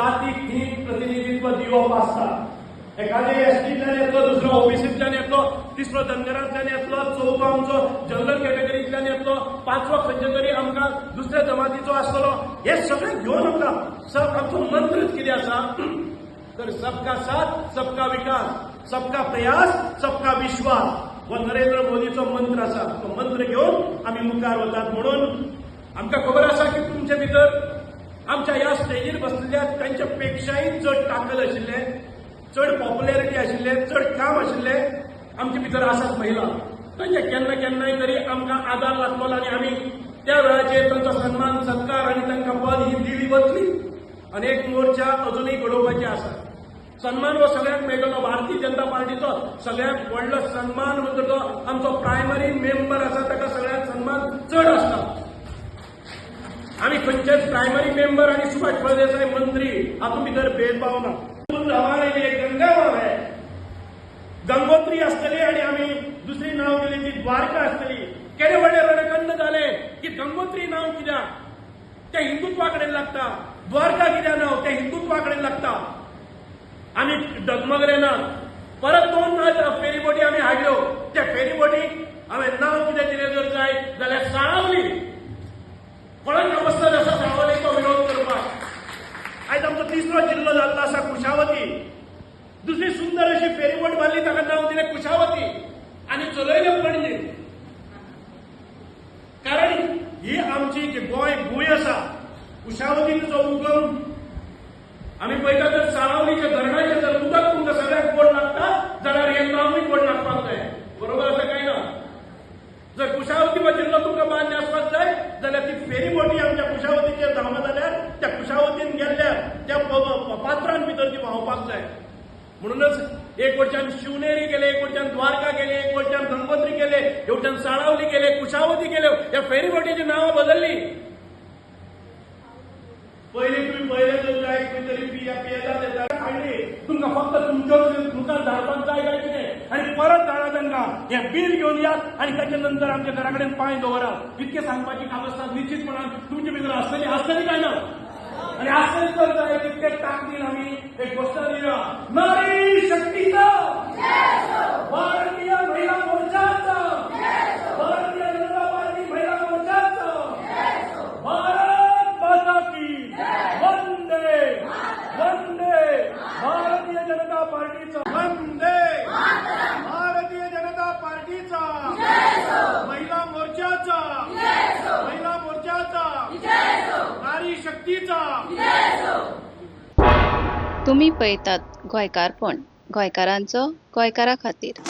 जातीक thick प्रतिनिधित्व दिवप आसता. एखादे एसटींतल्यान येतलो, दुसरो ओबीसींतल्यान येतलो, तिसरो धनगरांतल्यान येतलो, चवथो आमचो जनरल कॅटेगरींतल्यान येतलो, पांचवो खंयचे तरी आमकां दुसऱ्या जमातीचो आसतलो. हे सगळे घेवन आमकां आमचो मंत्रच कितें आसा तर सबका साथ सबका विकास, सबका प्रयास सबका विश्वास हो नरेंद्र मोदीचो मंत्र आसा. तो मंत्र घेवन आमी मुखार वतात. म्हणून आमकां खबर आसा की तुमचे भितर आमच्या ह्या स्टेजीर बसलेल्या तांच्या पेक्षाय चड ताकद आशिल्ले, चड पॉप्युलॅरिटी आशिल्ले, चड काम आशिल्ले आमचे भितर आसात महिला. तांचे केन्ना केन्नाय तरी आमकां आदार लागतलो आनी आमी त्या वेळाचेर तांचो सन्मान सत्कार आनी तांकां पद ही दिली वतली. आनी एक मोर्चा अजुनूय घडोवपाचे आसा. सन्मान हो सगळ्यांक मेळटलो. भारतीय जनता पार्टीचो सगळ्यांत व्हडलो सन्मान म्हणजे तो आमचो प्रायमरी मेंबर आसा ताका सगळ्यांत सन्मान चड आसता. आमी खंयचेच प्रायमरी मेंबर आनी सुभाष फळदेसाय मंत्री हातूंत भितर भेदभाव ना. हमारे लिए गंगा माँ है, गंगोत्री आसतली आनी आमी दुसरी नांव दिली ती द्वारका आसतली. केदे व्हडले रणखंड जाले की गंगोत्री नांव कित्याक, तें हिंदुत्वा कडेन लागता. द्वारका कित्याक नांव, तें हिंदुत्वा कडेन लागता. आमी डगमगले ना. परत दोन फेरीबोटी आमी हाडल्यो. त्या फेरीबोटीक हांवें नांव कितें दिलें जर जाय जाल्यार साळावली. कोणाक अवस्था आसा साळावलीचो विरोध करपाक? आयज आमचो तिसरो जिल्लो जाल्लो आसा कुशावती. दुसरी सुंदर अशी फेरीबोट बांदली, ताका नांव दिलें कुशावती आनी चलयलें पणजे. कारण ही आमची गोंय भूंय आसा. कुशावतीचो उगम आमी पळयता तर साळावलीच्या धरणाचें जर उदक तुमकां सगळ्याक गोड लागता जाल्यार हें नांवूय गोड लागपाक जाय. बरोबर आसा काय ना? जर कुशावती हो जिल्लो तुमकां मान्य आसपाक जाय जाल्यार ती फेरीबोटी आमच्या कुशावतीचेर धांवना जाल्यार त्या कुशावतीन गेल्ल्या त्या पात्रान भितर ती व्हांवपाक जाय. म्हणूनच एक वटच्यान शिवनेरी गेले, एक वटच्यान द्वारका गेले, एक वटच्यान गंगोत्री गेले, एक वटच्यान साळावली गेले, कुशावती गेले. ह्या फेरीबोटीची नांवां बदलली. पयलीं तुमी पयलें जर जाय खंय तरी पिया पियेतात येता हाडली तुमकां फक्त तुमच्योच मुखार धाडपाक जाय काय कितें? आनी परत धाडा तांकां, हें बील घेवन यात आनी ताच्या नंतर आमच्या घरा कडेन पांय दवरात. इतकें सांगपाची काबस्ताद निश्चितपणान तुमचे भितर आसतली, आसतली काय ना? आनी आसतली तर जाय तितके ताकदीन आमी एक घोशणा दिवया. नारी शक्तीचा, भारतीय महिला मोर्चाचा, भारतीय जनता पार्टी महिला मोर्चाचा, भारत माता की वंदे वंदे. भारतीय जनता पार्टीचा वंदे, भारतीय जनता पार्टीचा, महिला मोर्चाचा, महिला मोर्चाचा, नारी शक्तीचा. तुमी पळयतात गोंयकारपण, गोंयकारांचो गोंयकारा खातीर.